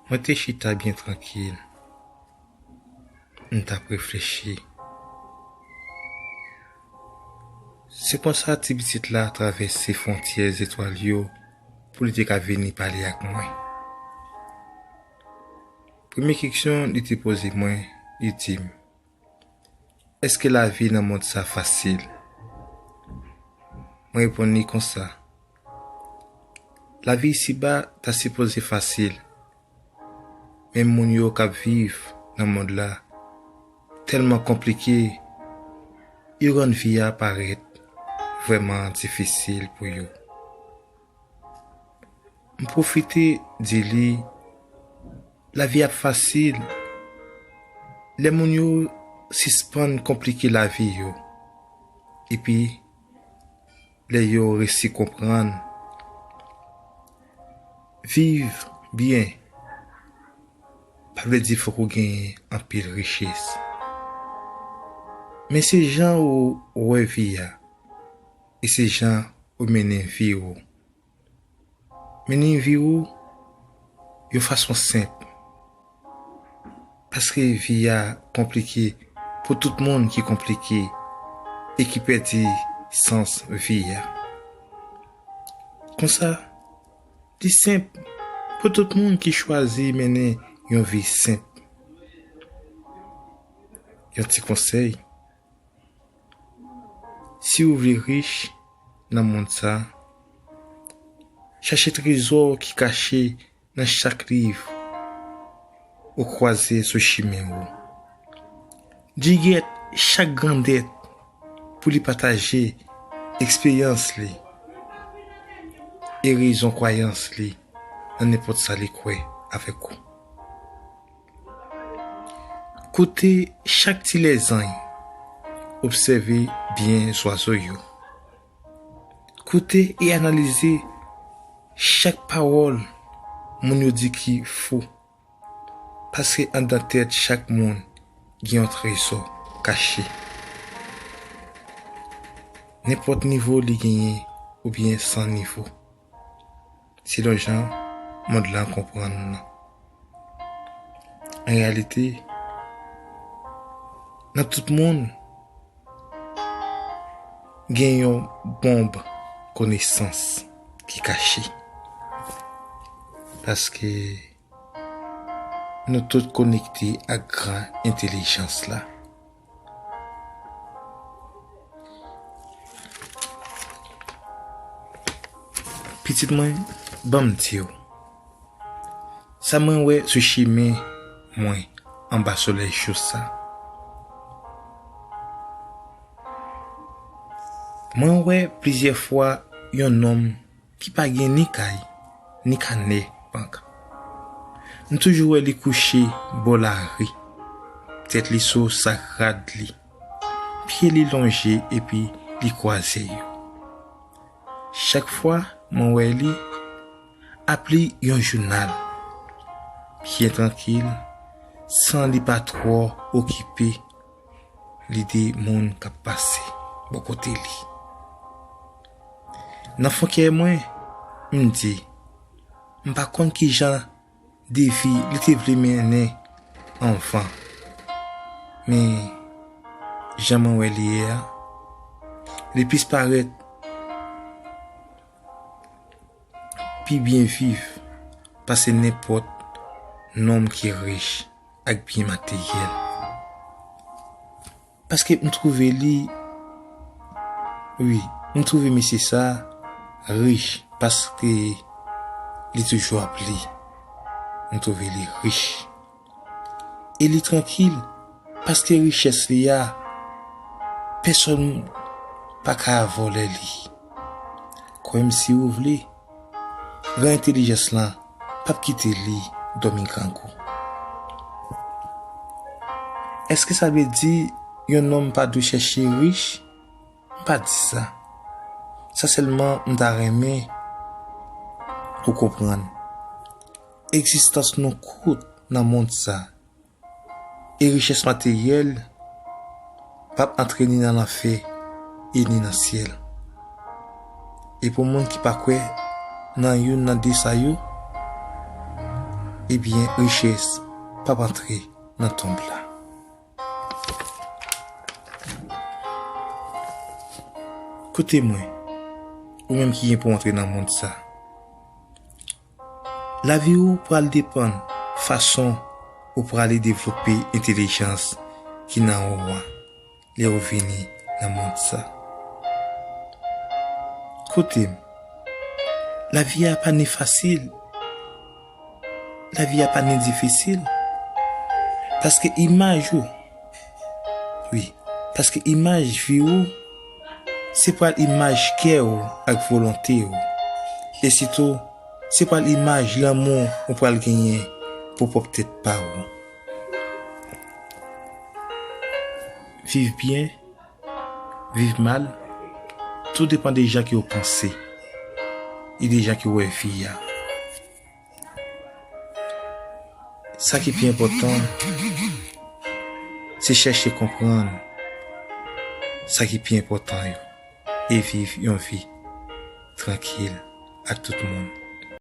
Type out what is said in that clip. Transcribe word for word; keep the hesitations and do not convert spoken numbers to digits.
Mwen te chita byen trankil. M t ap reflechi. Se konsa ti pitit la travèse fwontyè zetwal yo pou li te ka vini pale ak mwen. Premye keksyon li te poze mwen, li di m, "Èske lavi nan mond sa fasil?" Mwen reponn li konsa, "Lavi isiba ta sipoze fasil, men moun yo k ap viv nan mond la tèlman konplike, yo rann vi a parèt vrèman difisil pou yo." M pwofite di li, lavi ap fasil lè moun yo sispann konplike lavi yo, epi lè yo resi konprann viv byen pa vle di fòk ou genyen anpil riches. Men se jan ou wè vi a, e se jan ou mennen vi ou. Mennen vi ou yon fason senp. Paske vi a konplike pou tout moun ki konplike e ki pèdi sans vi a. Konsa, li senp pou tout moun ki chwazi mennen yon vi senp. Yon ti konsèy, si w vle rich nan mond sa, chache trezò ki kache nan chak liv ou kwaze sou chimen ou. Digèt chak grandèt pou li pataje eksperyans li e rezon kwayans li nan nenpòt sa li kwè avèk ou. Koute chak ti lèzanj, obsève byen zwazo yo. Koute e analize chak pawòl moun yo di ki fou, paske anndan tèt chak moun gen yon trezò kache. Nenpòt nivo li genyen oubyen san nivo, selon jan mond lan konprann ou nan. An reyalite, nan tout moun, gen yon bonb konesans ki kache. Paske nou tout konekte ak gran entèlijans la. Pitit mwen, ban m di w sa mwen wè sou chimen mwen anba solèy cho sa. Mwen wè plizyè fwa yon nonm ki pa gen ni kay, ni kanè bank. M toujou wè li kouche bò lari, tèt li sou sak rad li, pye li lonje epi li kwaze yo. Chak fwa mwen wè li ap li yon jounal, byen trankil, san li pa twò okipe li de moun k ap pase bò kote li. Nan fon kè mwen, m di, m pa konn ki jan de vi li te vle mennen anvan, men jan mwen wè li ye a, li plis parèt pi byen viv pase nenpòt nonm ki rich ak byen materyèl. Paske m twouve li, wi, m twouve mesye sa rich paske li toujou ap li. M twouve li rich. E li trankil, paske richès li a, pèsonn pa ka vòlè li. Kwè m si ou vle, gran entèlijans lan p ap kite li dòmi grangou. Èske sa vle di yon nonm pa dwe chèche rich? M pa di sa. Sa sèlman m ta renmen ou konprann. Egzistans nou kout nan mond sa. E richès materyèl p ap antre ni nan lanfè e ni nan syèl. E pou moun ki pa kwè nan youn nan de sa yo, Ebyen, richès p ap antre nan tonb la. Koute mwen, ou menm ki gen pou antre nan mond sa. Lavi ou pral depann fason ou prale devlope entèlijans ki nan ou an lè ou vini nan mond sa. Koute m, lavi a pa ni fasil, lavi a pa ni difisil, paske imaj ou, wi, paske imaj vi ou, se pral imaj kè ou ak volonte ou. E sitou, se pral imaj lanmou ou pral genyen pou pwòp tèt pa ou. Viv byen, viv mal, tou depann de jan ke w panse e de jan ke w wè vi a. Sa ki pi enpòtan, se chèche konprann sa ki pi enpòtan yo e viv yon vi trankil ak tout moun.